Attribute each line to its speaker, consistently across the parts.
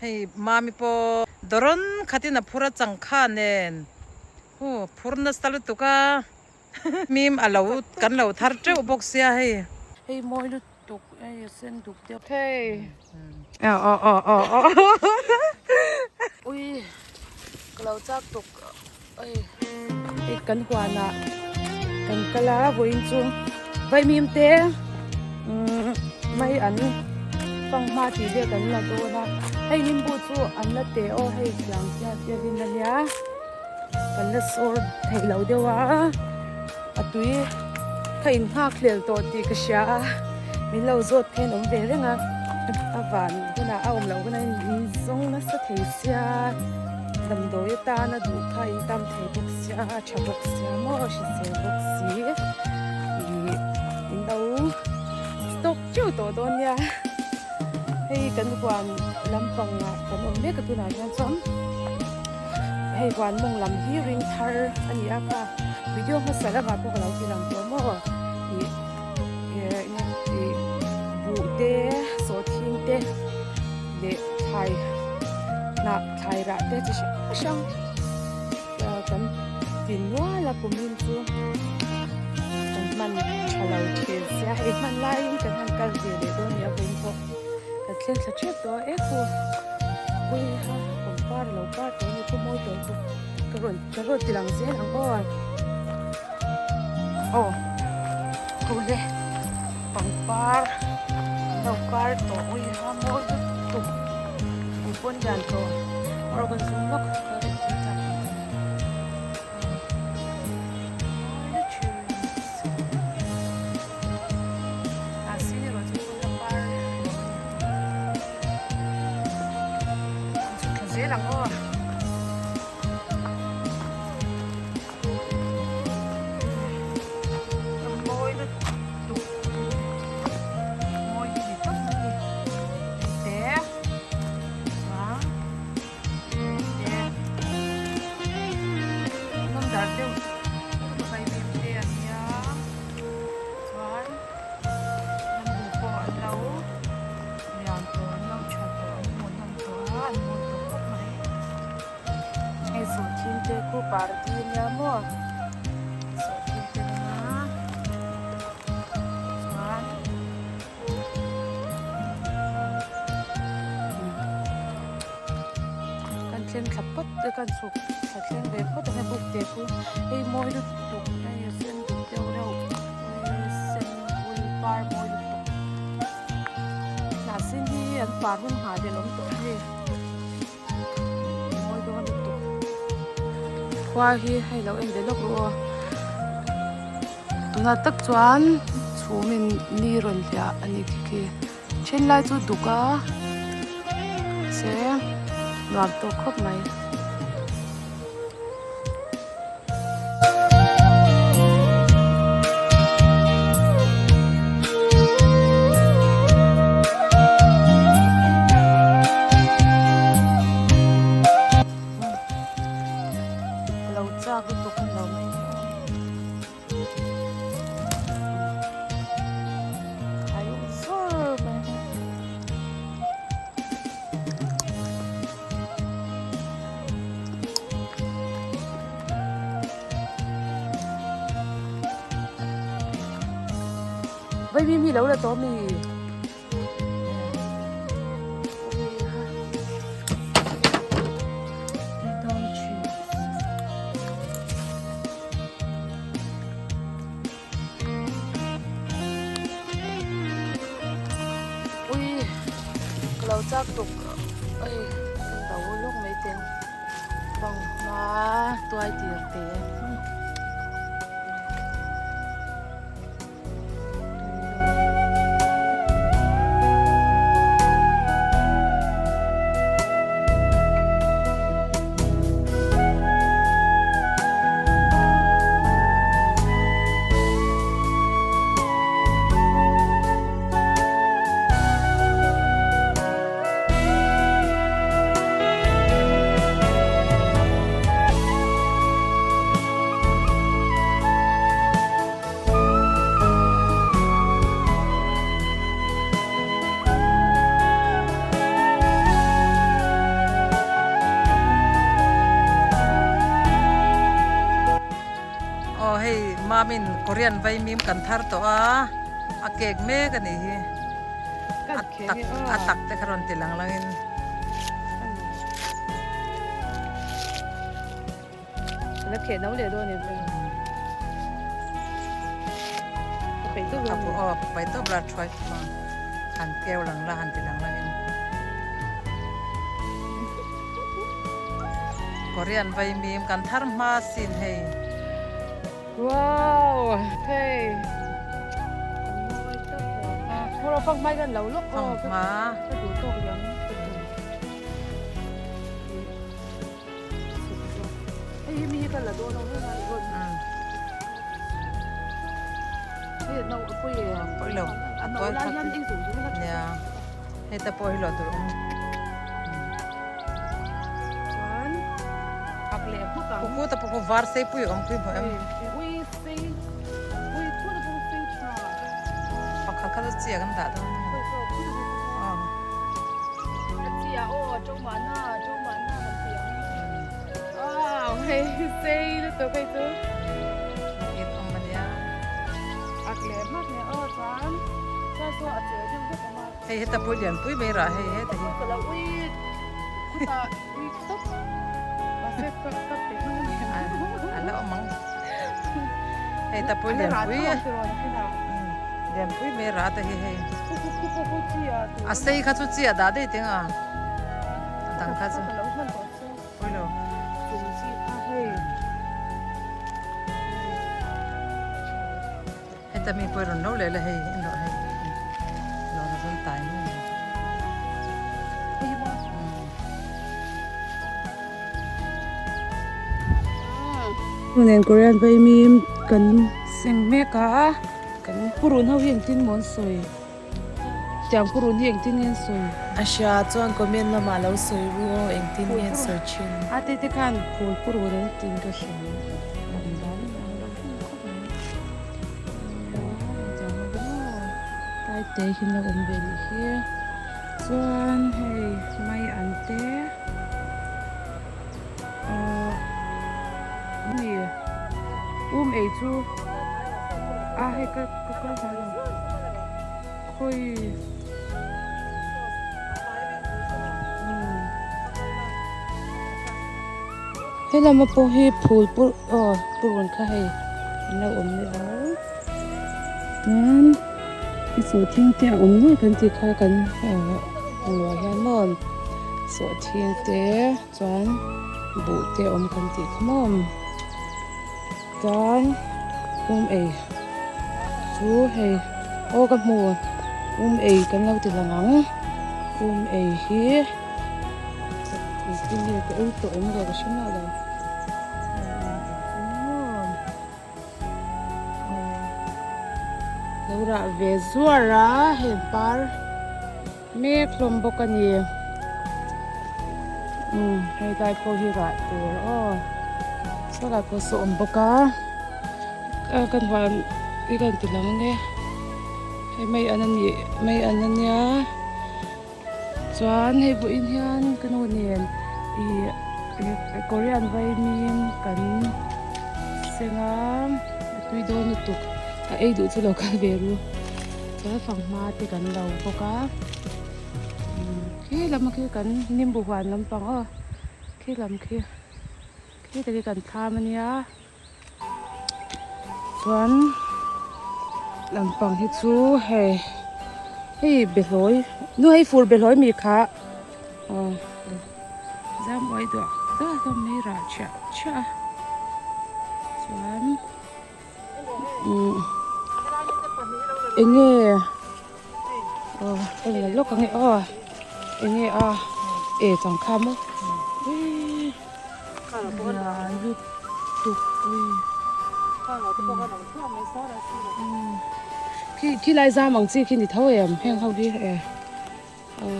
Speaker 1: Hei Mami pawh dawrawn khatin a phur a changkha nen hu phur nasa lutuk a mim a lo kan lo thar teuh bawk sia hei.
Speaker 2: Hei mawi lutuk hei a sen duk deuh.
Speaker 1: Hei aw aw aw aw aw.
Speaker 2: Ui ka lo chak tuk hei. Hei kan huanah kan kal a vawiin chu vaimim te umm mai an fanghma tih vel kan la dawn a hei nimbu chu an la teh aw hei tiang hian vel in a nia kan la sawr theih loh deuh a a tui ka inghak hlel tawh tih ka hria a min lo zawt phei an awm ve reng a a van hunah a awm loh hunah in zawng nasa thei sia damdawi atana duh kha in tam thei bawk sia a tha bawk sia maw hrisel bawk si ih in lo stock teuh tawh dawn nia hei kan huan lampangah kan awm mek a tunah hian chuan hei huan mawng lam hi ring thar a ni a kha video hmasa lamah pawh ka lo ti lang tawh maw ih ih buh te sawhthing te leh thlai hnah thlai rah te chi hrang hrang kan ti nual a kumin chu kan hman tha lo thin sia hei hman laiin kan han kal ve leh dawn nia vawiin pawh kan thleng thla tep tawh a e khu ui ha pangpar a lo par tawh a ni khu mawi tawh chu ka rawn ka rawn ti lang zel ang aw aw awle pangpar a lo par tawh ui ha mawi lutuk ui pawn lian tawh a rawn zum lawk ka rin thei tak zel ang aw. A mawi lutuk mawi hi ni tawp mai ni te chuan te hnawm dar deuh vaimim te a nia chuan lambu pawh an lo lian tawh an lo tha tawh an hmuhnawm tawh a an mawi tawh khawp mai. Hei sawhthing te khu party a nia maw sawhthing te awm a chuan kan thleng thla phawt te kan chhuk thla thleng ve phawt ang e buk te khu hei mawi lutuk hei a sen duk deuh reuh sen bul par mawi lutuk hnah sin hi an par hun nghah leh awm tawh hei. Mawi dawn lutuk khua hi hei lo en ve lawk rawh aw tunah tak chuan chhum in ni rawn hliah a ni khi khi then lai chu duk a se nuam tawk khawp mai. Lo chak lutuk a lo mai hi aw. Khai u zur mai hi. Vai mi mi lo la tawh mi. Ui ka lo chak tuk ui kan do lawk mai ten bang hma tuai tir te.
Speaker 1: Mamin Korean vaimim kan thar tawh a, a kek mek a nih hi. A tak a tak te kha rawn ti lang lang in.
Speaker 2: La kheh no leh dawn em Ka peih tawp
Speaker 1: lo. Aw peih tawp la thuai thuma han keu lang la han ti lang lang in. Korean vaimim kan thar hma sin hei.
Speaker 2: Wow hei Mawi tawp hei. Fang hma hian lo lawk aw.
Speaker 1: Fang hma.
Speaker 2: Ka duh tawk liam. Hei hi mi hi ka la dawn lo hei ngai rawn. Hei no a pawi e.
Speaker 1: Pawi lo.
Speaker 2: A no lai hian ei zawng zawng ila tha.
Speaker 1: Nia. Hei ta pawh hi lo tur awm.
Speaker 2: Chuan ak leh hmak ang.
Speaker 1: Kuku ta pawh var sei pui awm pui hmu em.
Speaker 2: Ui sei. Ui thu ta pawh sei tha.
Speaker 1: Pakhat kha chu chiah kan dah dawn.
Speaker 2: Chi ah aw to mahna to mahna kan ti ang wow hei sei lutuk hei chu
Speaker 1: in awm ania
Speaker 2: ak leh hmak leh aw chuan chuan saw a che deuh vek awm a
Speaker 1: hei heta pawh lian pui mai rah hei heta hi
Speaker 2: ka lo ui khutah ui tawp mahse ka ka pe hman
Speaker 1: a ni a la awm ang hei ta pawh lian pui a lian pui mai rah te hi hei a sei kha chu chi a dah daih teng a a dang kha chu pawi lo heta mi pawh rawn lo leh la hei en rawh hei lo la rawn tai mai a ni.
Speaker 2: Nen Korean vaimim kan seng mek a kan purun ho hi engtin maw an sawi tiang purun hi engtin nge an sawi.
Speaker 3: A hria chuan comment lamah lo sawi ru aw engtin nge an sawi thin.
Speaker 2: A te te khan phul purun an tin ka hria a awm dan a ang lo hlawm khawp mai tiang ho maw tlai te hi an lo awm ve nih hi chuan hei mai an te. Ahh mi um ei chu a hei ka ka kal hnai lo khawi umm helama pawh hi phul pur aw purun kha hei an lo awm leh a chuan i sawhthing te a awm nuai kan tih kha kan ahh luah hian maw sawhthing te. Chuan buh te awm kan tih kha maw chuan um ei chu hei aw ka hmu um ei kan lo ti lang ang um ei hi engtin nge ka ei tawh em lo ka hre miah lo lo rah ve zuar a hei par. Mek hlawm bawk a ni. Umm hei lai pawh hi rah tur aw saw lai pawh saw awm bawk a kan huan hi kan ti lang ange hei mai an ani mai an ania chuan hei vawiin hian ka nu nen ih Korean vaimim kan seng a a tui dawn lutuk a ei duh chu lo kal ve ru. Chuan fanghma te kan lo bawk a khi lam khi kan nimbu huan lampang aw khi lam khi khi te khi kan thlam ania chuan lampang hi chu hei hei behlawi nu hei fur behlawi mi kha aw zam uai duah duah hlawm mai rah chhiah chhiah a chuan. Enge aw en la lawk ange aw enge a e changkha maw eii lutuk ui khi khilai zam ang chi khi ni tho em heng ho hi e aw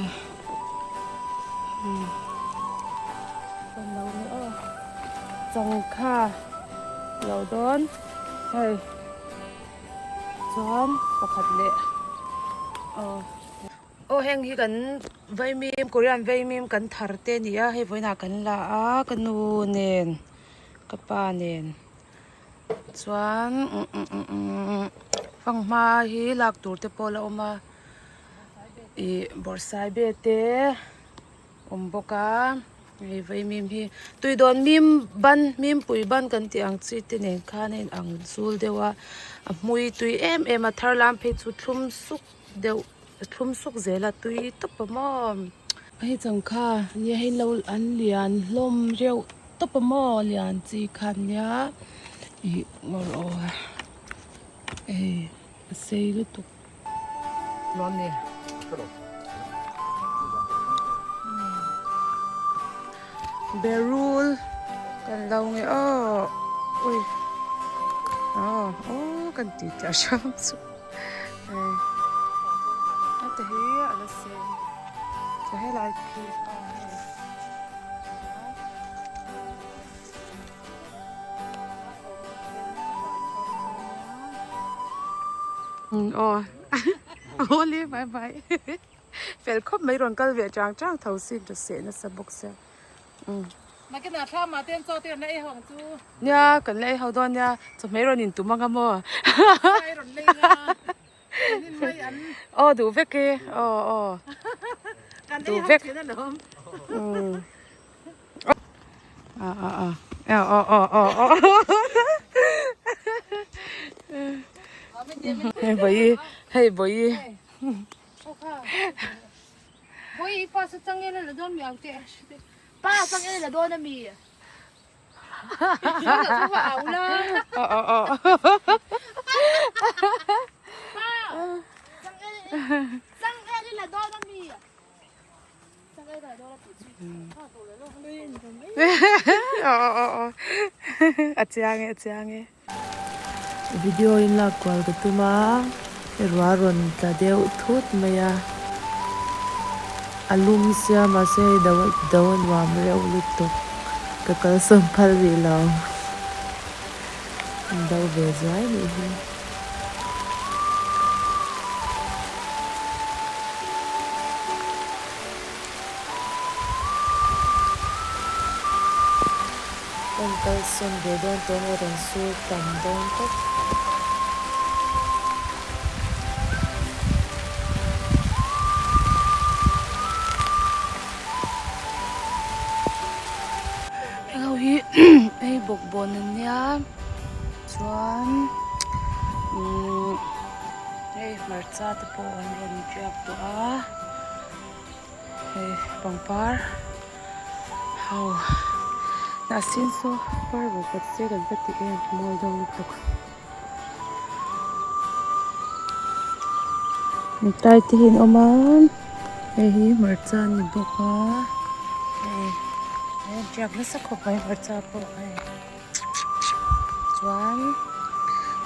Speaker 2: changkha lo dawn hei chuan pakhat leh aw aw heng hi kan vaimim korean vaimim kan thar te a ni a hei vawiinah kan la a ka nu nen ka pa nen. Chuan fanghma hi lak tur te pawh a la awm a ih bawrhsaibe te awm bawk a hei vaimim hi tuidawn mim ban mimpui ban kan tih ang chi te nen khan a inang zul deuh a a hmui tui em em a thar lam phei chu thlum suk deuh thlum suk zel a tui tawp a maw. Hei changkha nia hei lo an lian hlawm reuh tawp a maw lian chi kha nia ih ngawr aw hei a sei lutuk. Berul kan lo nge aw ui aw aw kan tih tih a hram chu. Heta hi a la sen chuan helai khi a hei aw awle bye bye fel khawp mai rawn kal ve chang chang tho sin ta seh nasa bawk sia.
Speaker 1: Nakinah thlamah te an chaw te an la ei ho ang chu.
Speaker 2: Nia kan la ei ho dawn nia chawhmeh rawn in tum anga maw.
Speaker 1: Sai rawn lei nga in mai an.
Speaker 2: Aw duh vek e aw aw.
Speaker 1: Kan ei ho thin alawm.
Speaker 2: A a a aw aw aw aw. Hei bawihi hei bawihi. A chiang e a chiang e.
Speaker 3: Video in lak kual ka tum a, ruah rawn tla deuh thut mai a, a lum sia mahse hei do do a nuam reuh lutuk ka kalsawn phal rih lo an do ve zuai nih hi. Kan kalsawn ve dawn tawh maw rawn sur tam dawn tawp.
Speaker 2: Heng ho hi hei bawkbawn an nia chuan umm hei hmarcha te pawh an rawn tiak tawh a hei pangpar. Ho hnah sin saw par vawk khat se kan va ti em mawi deuh lutuk. Tai te hi an awm a hei hi hmarcha a ni bawk a hei a tiak nasa khawp mai hmarcha pawh hei chuan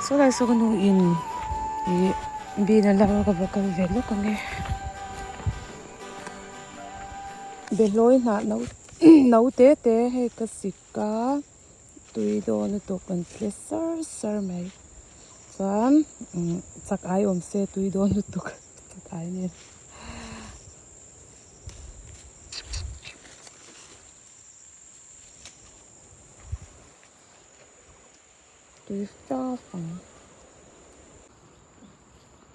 Speaker 2: saw lai saw ka nu in ih bean a la a ka va kal ve lawk ang e. Behlawi hnah no no te te hei ka sik a tui dawn lutuk an tle sar sar mai chuan chak ai awm se tui dawn lutuk chak ai nen. Tui faf ang.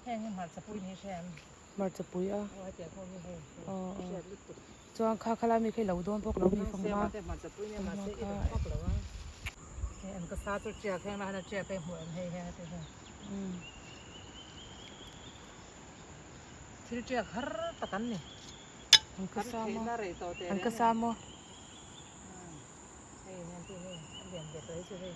Speaker 1: Heng hi hmarcha pui ni hre em?
Speaker 2: Hmarcha pui a. Aw aw. Chuan kha kha lai mi kha i lo dawn bawk lo mi fang ma.
Speaker 1: Hmarcha pui nia mahse i rawn fak lo a. Hei an ka sa chu tiak heng la han a tiak a i hmuh em hei heng te hi. Thil tiak har tak an ni.
Speaker 2: An ka sa maw? An ka sa maw?
Speaker 1: Hei heng te hi a lian ve tawh hi chu hei.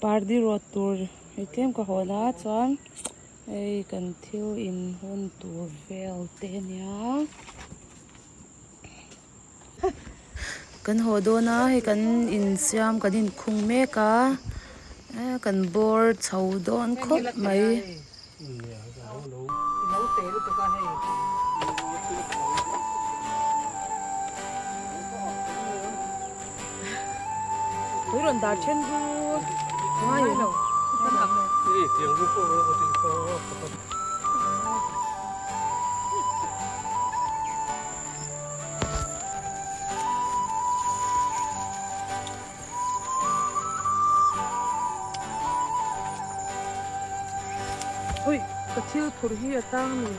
Speaker 2: Pardi rawt tur hei tlem ka hawn a chuan hei kan thil in hawn tur vel te ania.
Speaker 3: Kan haw dawn a hei kan insiam kan inkhung mek a kan bawr chho dawn khawp mai.
Speaker 2: Ui ka thil phurh hi a tang ni.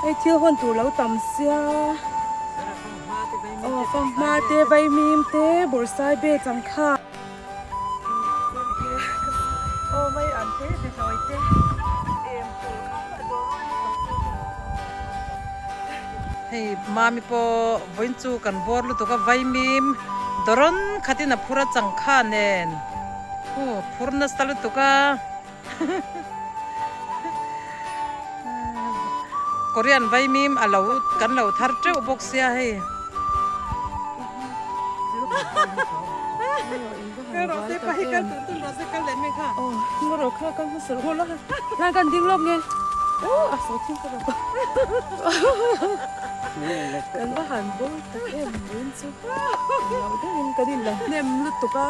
Speaker 2: Hei thil hawn tur lo tam sia aw fanghma te vaimim te bawrhsai be changkha aw mai an te behlawi te em phul kha a dawr
Speaker 1: Hei mami pawh vawiin chu kan bawr lutuk a vaimim dawrawn khatin a phur a changkha nen hu phur nasa lutuk a. Korean vaimim a lo kan lo thar teuh bawk sia hei.
Speaker 2: Kan va han bawr tak em vawiin chu englo deuhin kan inla hnem lutuk a.